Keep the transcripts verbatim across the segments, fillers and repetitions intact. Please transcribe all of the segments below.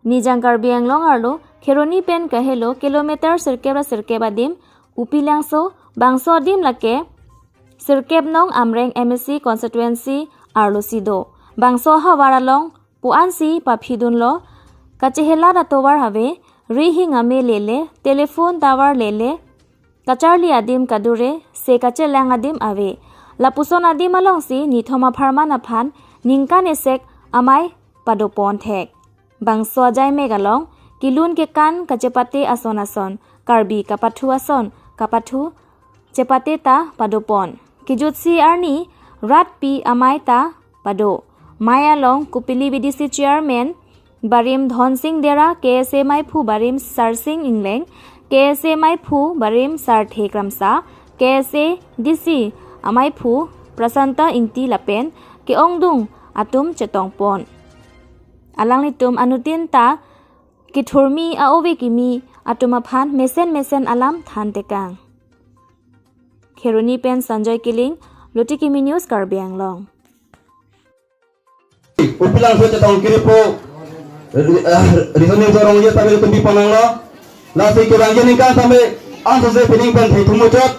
Nijang Karbi Anglong arlo Kheroni pen kahelo kilometer sirkep ra sirkep adim Upilangso, bangso adim lake sirkep nong Amreng M A C constituency arlo si do. Bangso ahavar along pu-ansi paphidunlo, kachehelat atovar ave, rihing ame lele, telephone tower lele, kacharli adim kadure, se kachelang adim ave. Lapuson adim alongsi nithom apharman aphan ningkan esek amei padopon thek. Bangso ajai mek along, kelun kekan kachepate ason ason, Karbi kapathu ason, kapathu chepate ta padopon. Kejutsi arni, ratpi amei ta pado. Mei along Kopili B D C chairman, Barim Dhonsing Dera, K S A meiphu Barim Sarsing Ingleng, K S A meiphu Barim Sarthe Kramsa, K S A D C ameiphu Prasanta Ingti lapen ke-ongdung atum chetongpon. Alanglitum anuttin ta kethurmi a-ove kimi atum aphan mesen mesen alam thantekang. Kheroni pen Sanjoy Killing, Luti Kimi News, Karbi Anglong. Upilangso chetong kiripo, ri-, ah, reasoning sorong ye tame tumbi pananglo. Lasi kevangji aningkan tame ansose pining pen thek thumuchot,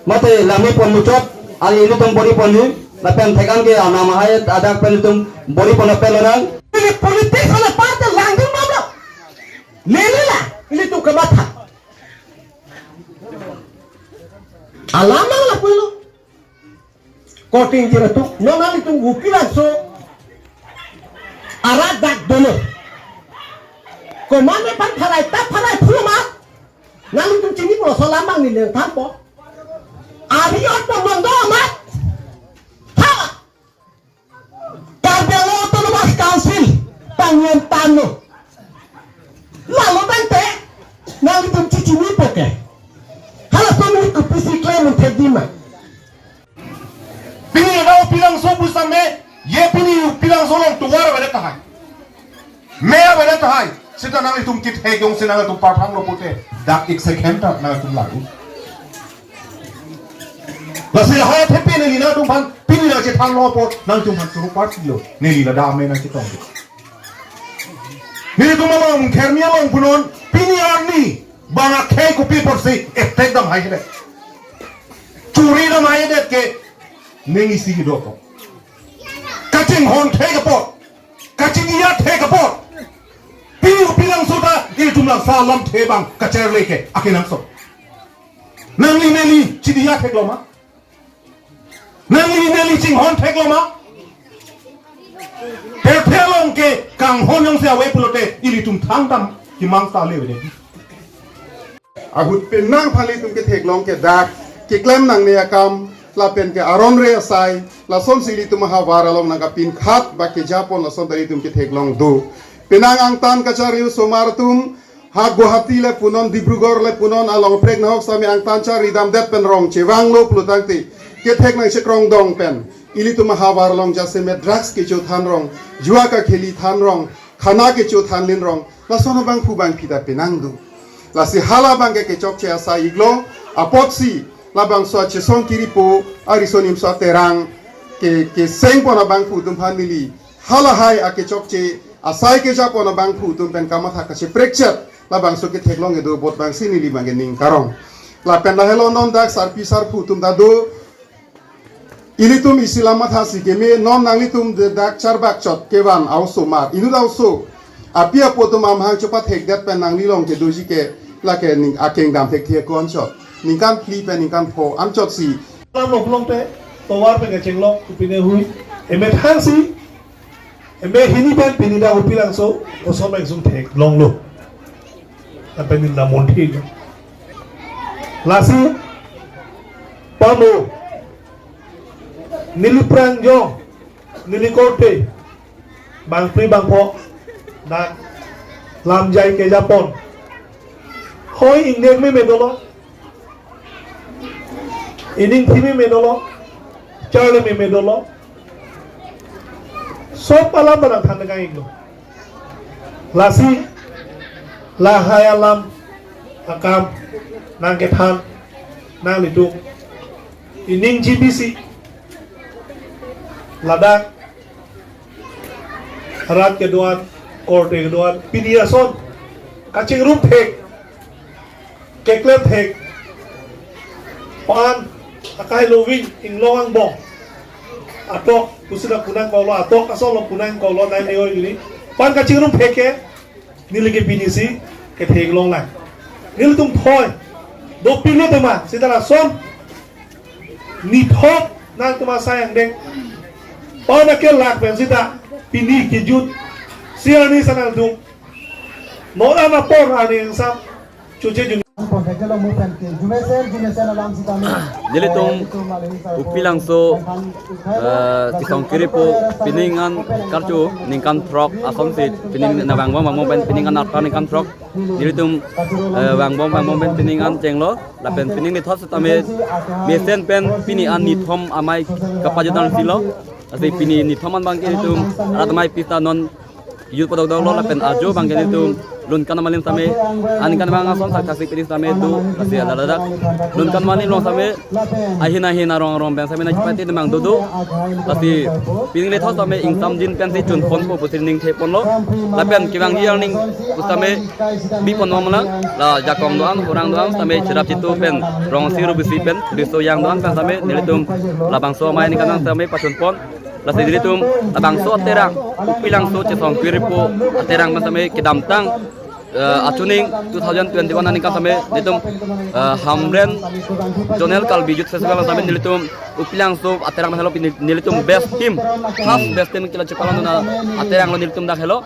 mate lami pon muchot, ali ilitum bori ponji, lapen thekan ke anam ahai adak pen ilitum bori pon apel orang. Ini politik hala partai langdun mamlo. Lele la, ilitum kematha. Alamang la pulo. Koting jira tu, non nanglitum Upilangso arat dak dolo. Komatne pan pharai ta pharai phu ma. Nanglitum chini pulo, so lambang neli thanpo. Ari ot po mondo amat. Ha! Karbi Anglong Autonomous Council pangyon tano. Lalo tangte nanglitum chichini poke. Hala komi kopisi klem un thek dima. Pini ada Upilangso pusame, ye pini Upilangso along tovar avedet tahai. Mei avedet tahai. Seta nanglitum kithek jongsi nanglitum parthanglo pute, dak ik second ta nanglitum lagu. Lasi lahai thepi neli nangtumphan, pini nangchethanlo apot, nangtumphan choro party lo, neli ladak mei nangchetong. Nelitum along, Kheroni along punon, pini arni, bang akhei kopi apotsi, attack dam haihedet. Churi dam haihedet ke, ning isi kedo ko. Kachinghon thek apot, kachini-at thek apot. Pini Upilangso ta, ilitum Langsa alamthe bang, kacharli ke, akenangsot. Nangli neli chini-at theklo ma? Nangli neli chinghon theklo ma? Thethe along ke kanghon jongsi ave pulote ilitum thangtam kemang ta le vede. Ahut penang aphan ilitum ketheklong ke dak keklem nangne akam lapen ke aron re asai lasonsi ilitum ahavar along nangkapinkhat ba kejapon lason ta ilitum ketheklong do. Penang angtan kachari osomar atum ha Guwahati le punon, Dibrugarh le punon, along prek nahok sami angtan chari damdet pen rong chevanglo pulo tangte, kethek nangchekrong dong pen ilitum ahavar along jasemet drugs kecho than rong, jua kakheli than rong, khana kecho than lin rong, lason abangphu bangphi ta penang do. Lasi hala abang ke kechokche asai iklo, apotsi labangso achesong kiripo, ariso nimso aterang ke, kesengpon abangphu atum aphan neli halahai akechokche asai kejapon abangphu atum pen kamatha kacheprekchet labangso ketheklong kedo apot abangsi neli abang ke ning karong. Lapen lahelo non dak sarpi sarpo atum ta do, ilitum isi lam mathasi keme, non nanglitum de dak charbak chot kevan a-osomar, inut a-oso, api apo atum amahang chopathekdet pen nangli along kedoji ke lake ning akeng dam thekthe ko-an chot. Ningkan phli pen ningkan pho anchotsi. Lam oklong te, tovar pen kachenglok, kupine hui, emethangsi, eme hini pen pini dak Upilangso, kosom angsung theklonglo. Lapen neli la monthi lo. Lasi, pamo, neli prang jo, neli korte, bangpri bangpho, dak lamjai kejapon. Hoi ingnek meme dolo, ining thi meme dolo, charli meme dolo. Sob alam ta nangthan kang iklo. Lasi lahai alam akam nangkethan nanglitum ining G B C ladak rat kedo-an Korte kedo-an pini ason kachingrum thek, keklem thek, pan akai loving inglong angbong atok pusi la punang kolo, atok ason lo punang kolo nai neo ini. Pan kachingrum thek ke neli ke pini si kethenglong lang. Nelitum thoi dopik lo tema sita lason nithom nangtum asai angdeng. Pan akelak pen sita pini kejut si arni sanal dung. Non an apor arni angsam chuche jun. Nelitum Upilangso, eh, Chesong Kiripo pining an karcho ningkan throk asonsi pining na vangbom vangbom pen pining an arta ningkan throk. Nelitum, eh, vangbom vangbom pen pining an chenglo. Lapen pining nithot setame mesen pen pini an nithom amei kapajut nangji lo. Lasi pini nithom an abangke nelitum rat amei pista non yut podok dok lo lapen ajo abangke nelitum Lunkan Amalim setame, aningkan abang ason sak thaksi pini setame do, lasi ladak Lunkan Amalim along setame ahin ahin arong arong pen setame nangchepate nemang dodo. Lasi pining nithot setame ingsamjin pensi chunponpo pusi ningthepon lo. Lapen kevangji arni pu setame bipon bom lang, la jakong do-an, hurang do-an setame cherap chitu pen, rong sing ru bisi pen, riso yang do-an pen setame nelitum labangso amei aningkan abang setame pachunpon. Lasi nelitum labangso aterang, Upilangso Chesong Kiripo aterang pen setame kedamtang, eh, achuning two thousand twenty-one aningkan setame nelitum, eh, Hamren Zonal Karbi Youth Festival setame nelitum Upilangso aterang pen helo pini nelitum best team, first best team kila chepalon na aterang lo nelitum dak helo.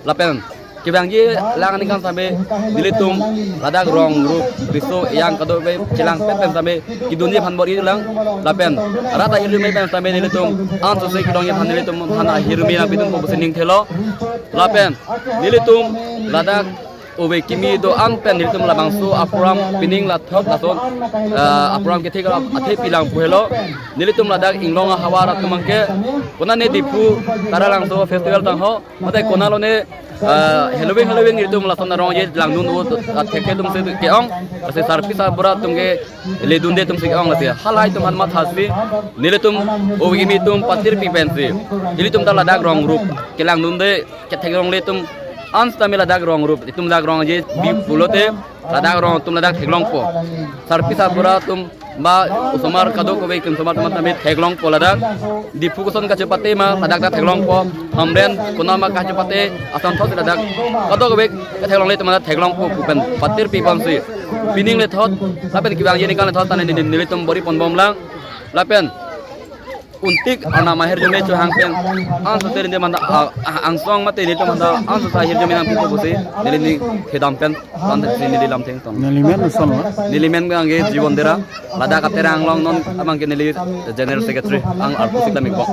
Lapen kevangji lang aningkan setame nelitum ladak rong rup riso yang kadokave chelangpet pen setame kedunji aphan bor-i lang. Lapen rat ahirjume pen setame nelitum ansose kedongji aphan nelitum aphan ahirjume nangpidunpo pusi ningthelo. Lapen nelitum ladak ove kimi do-an pen nelitum labangso apuram pining lathot lason, eh, apuram kethek athe pilang pu helo. Nelitum ladak inglong ahavar atum abangke konane Diphu Taralangso festival tangho mate konalone, eh, heloving heloving nelitum lason arong ye langdun o atheke atum si ke-ong, lasi sarpi sarbura atum ke ledunde atum si ke-ong, lasi halahai atum aphan mathasi nelitum ove kimi atum patirpi pensi nelitum ta ladak rong rup kelangdunde ketheklongle atum an setame ladak rong rup itum ladak rong ye bi pulote ladak rong atum ladak theklongpo. Sarpi sarbura atum ba osomar kadokave atum osomar atum setame theklongpo ladak. Diphu koson kachepate ma ladak ta theklongpo. Hamren konat ma kachepate ason thot ladak kadokave ketheklongle atum ladak theklongpo pu pen patirpi ponsi pining lethot lapen kevangji aningkan lethot setame neli, nelitum bor-i pon bom lang. Lapen untik arnam ahirjume chohang pen ansose neli manda, ah, ah, angsong mate nelitum manda ansose ahirjume nangpipo pusi neli ning kedam pen lamthe si neli lamthe ington. Neli men ason lo? Neli men abangke Jiwon Dera, ladak aterang along non abangke neli general secretary ang arpu sik lamik bok.